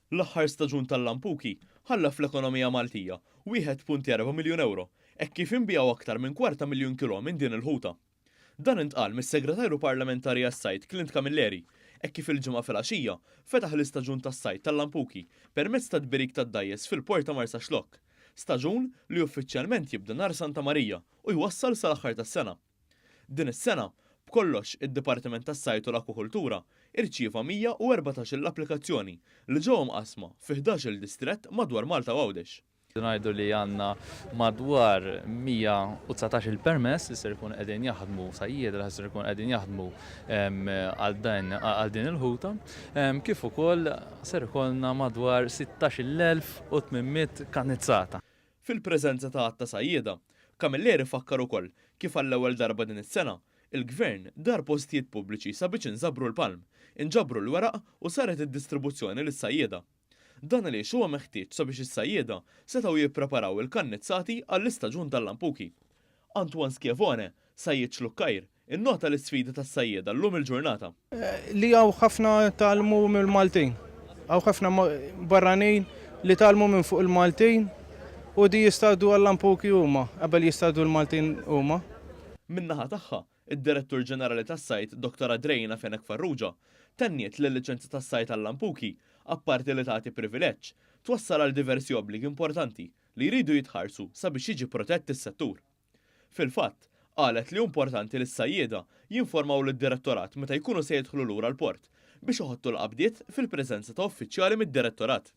L-aħħar staġun tal-lampuki ħalla fl-ekonomija Maltija 1.4 miljun ewro hekk kif inbiegħu aktar minn kwarta miljun kilo minn din il-ħuta. Dan intqal mis-Segretarju Parlamentari għas-Sajd Clint Camilleri hekk kif il-Ġimgħa filgħaxija fetaħ l-istaġun tas-sajd tal-lampuki permezz tat-tbirik tad-dgħajjes fil-Port ta' Marsaxlokk. Staġun li uffiċjalment jibda nhar Santa Marija u jwassal sal-aħħar tas-sena. Din is-sena, b'kollox, id-Dipartiment tas-Sajd u l-Akwakultura irċieva 114-il applikazzjoni li ġew imqassma fi 11-il distrett madwar Malta u Għawdex. Ngħidu li għandna madwar 119-il permess li ser ikunu qegħdin jaħdmu sajjieda li ser ikunu qegħdin jaħdmu għal din il-ħuta, kif ukoll ser ikollna madwar 16,800 kanizzata. Fil-preżenza ta' għadd ta' sajjieda, Camilleri fakkar ukoll kif għall-ewwel darba din is-sena, il-Gvern dar postijiet pubbliċi sabiex inżabru l-palm, inġabru l-weraq u saret id-distribuzzjoni lis-sajjieda. Dan għaliex huwa meħtieġ sabiex is-sajjieda setgħu jippreparaw il-kannizzati għall-istaġun tal-lampuki. Antoine Schiavone, sajjied Xlukkajr, Innota l-isfidi tas-sajjieda llum il-ġurnata. Li hawn ħafna tgħallmu mill-Maltin. Hawn ħafna barranin li tgħallmu minn fuq il-Maltin u di jistadu għall-lampuki huma qabel jistadu l-Maltin huma. Min-naħa tagħha, id-Direttur Ġenerali tas-Sajd Dottor Adreina Fenech Farrugia tenniet li l-liċenzja tas-sajd għal-lampuki, apparti li tagħti privileġġ, twassal għal diversi obbligi importanti li jridu jitħarsu sabiex jiġi protett is-settur. Fil-fatt, qalet li hu importanti li s-sajjieda jinformaw lid-Direttorat meta jkunu se jidħlu lura l-port biex iħottu l-qabdiet fil-preżenza ta' uffiċjali mid-Direttorat.